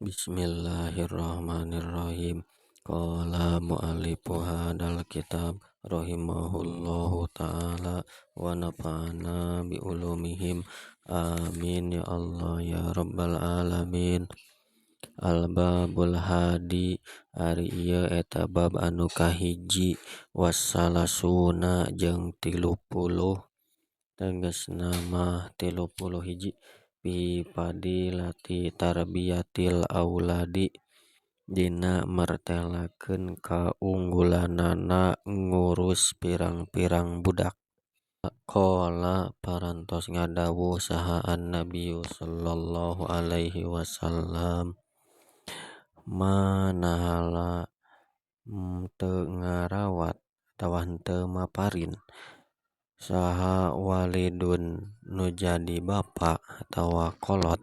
Bismillahirrahmanirrahim. Qala mu'allifu hadzal kitab rahimahullahu taala wa nafa'ana bi ulumihim. Amin ya Allah ya rabbal alamin. Al-babul hadi ari ieu eta bab anu kahiji wassalasuna jeung 30 tegasna mah 31 fi fadilati tarbiyatil auladi dina martelakeun kaunggulanana ngurus pirang-pirang budak. Qala parantos ngadawuh saha an-nabiyyu sallallahu alaihi wasallam manahala teu ngarawat atawa henteu maparin saha walidun nu jadi bapa atawa kolot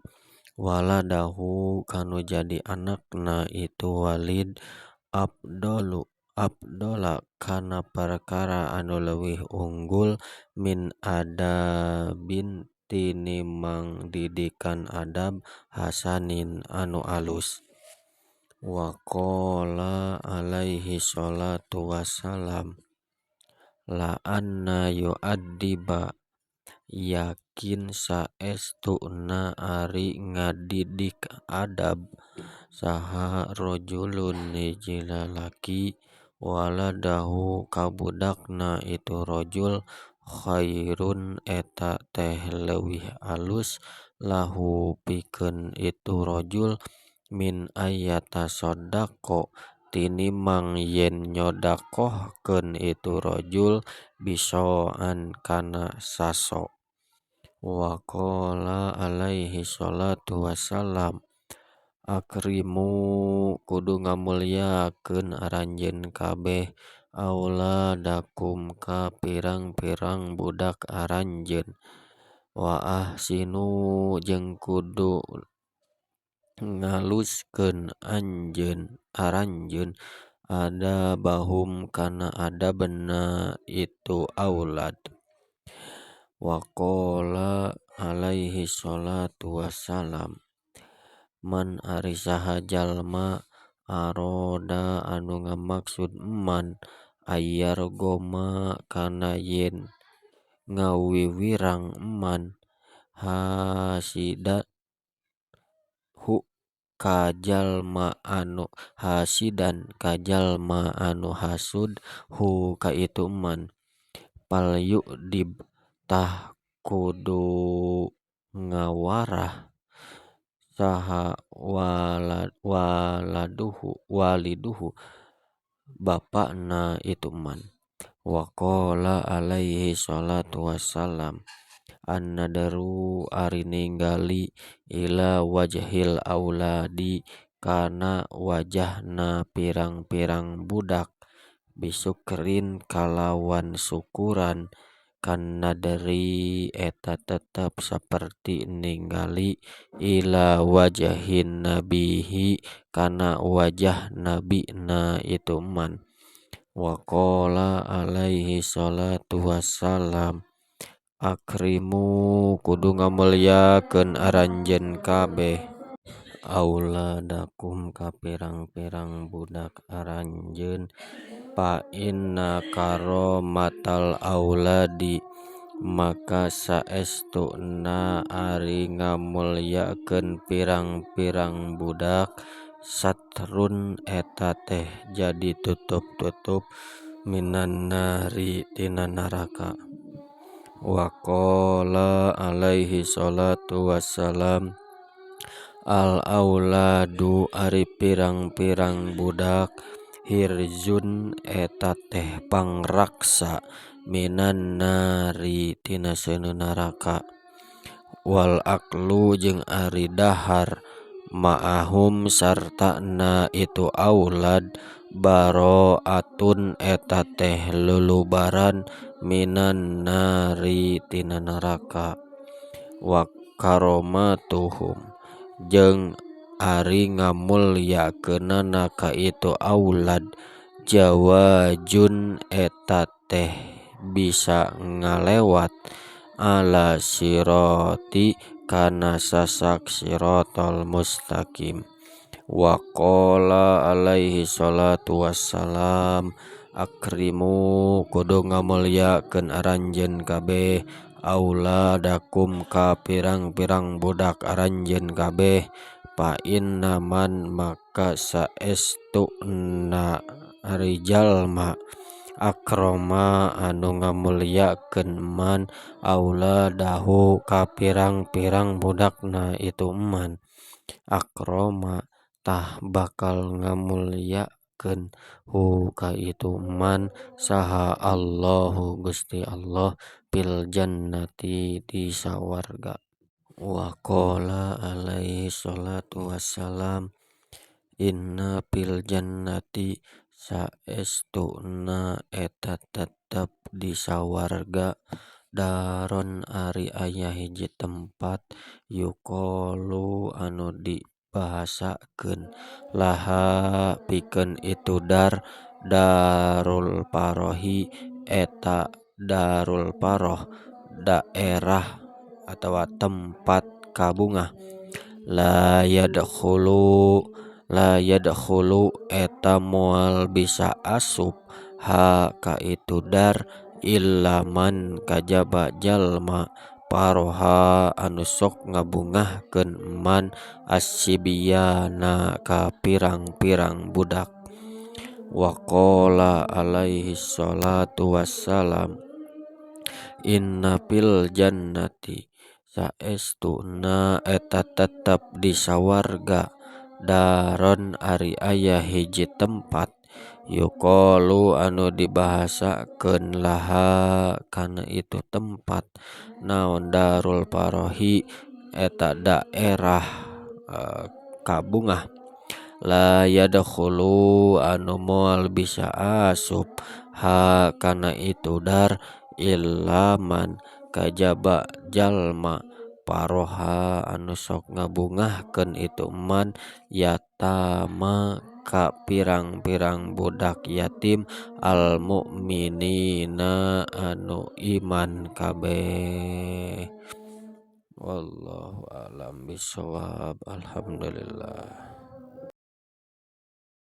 waladahu kanu jadi anakna itu walid afdalu afdala kana perkara anu leuwih unggul min adabin tinimbang didikan adab hasanin anu alus. Wa qala alaihi shalatu wassalam la anna yu'addiba yakin saestuna ari ngadidik adab saha rajulun hiji lalaki waladahu ka budakna itu rajul khairun eta teh leuwih alus lahu pikeun itu rajul min ayyatasaddaqa tinimbang yen nyodakohkeun itu rajul bisoan kana saso. Wa qala alaihi shalatu wassalam akrimu kudu ngamulyakeun aranjeun kabeh auladakum ka pirang-pirang budak aranjeun wa ahsinu jeung kudu ngaluskeun anjeun aranjeun adabahum kana adabna itu aulad. Wa qala alaihi shalatu wassalam man ari saha jalma aroda anu ngamaksud man ayyargoma kana yen ngawiwirang man hasida hu ka jalma anu hasidan ka jalma anu hasud hu ka itu man fal yu'dib tah kudu ngawarah saha waladuhu waliduhu bapana itu man. Wa qala alaihi shalatu wassalam an-nadru ari ningali ila wajhil auladi kana wajahna pirang-pirang budak bisukrin kalawan syukuran kan nadri eta tetep saperti ningali ila wajhin nabihi kana wajah nabina itu man. Wa qala alaihi shalatu wassalam akrimu kudu ngamulyakeun aranjeun kabeh auladakum ka pirang-pirang budak aranjeun fa inna karomatal auladi maka saestuna ari ngamulyakeun pirang-pirang budak satrun eta teh jadi tutup-tutup minan nari tina neraka. Wa qala alaihi shalatu wassalam al auladu ari pirang-pirang budak hirzun eta teh pangraksa minan nari tina seuneu neraka. Wal aklu jeung ari dahar ma'ahum sartana itu aulad baroatun eta teh lulubaran minan nari tina neraka. Wa karomatuhum jeung ari ngamulyakeunana ka itu aulad jawajun eta teh bisa ngalewat ala siroti kana sasak sirotol mustaqim. Wa qala alaihi salatu wassalam akrimu kudu ngamulyakeun aranjeun kabeh auladakum ka pirang-pirang budak aranjeun kabeh fa inna man maka saestuna ari jalma akrama anu ngamulyakeun man auladahu ka pirang-pirang budakna itu man akrama tah bakal ngamulyakeun hu ka itu man saha Allahu Gusti Allah fil jannati di sawarga. Wa qala alaihi shalatu wassalam inna fil jannati saestuna eta tetep di sawarga daron ari aya hiji tempat yuqalu anu dibahasakeun laha pikeun itu dar darul parohi eta darul paroh daerah atawa tempat kabungah la yadkhulu eta moal bisa asup ha ka itu dar illa man kajaba jalma paroha anu sok ngabungahkeun man as-sibyana ka pirang-pirang budak. Wa qala alaihi shalatu wassalam inna fil jannati saestuna eta tetep di sawarga daron ari aya hiji tempat yuqalu anu dibahasakeun laha kana itu tempat naon darul parohi eta daerah kabungah la yadkhulu anu moal bisa asup ha kana itu dar illa man kajaba jalma paroha anu sok ngabungahkeun itu man yatama ka pirang-pirang budak yatim al mukminina anu iman kabeh. Wallahu a'lam bishawab. Alhamdulillah.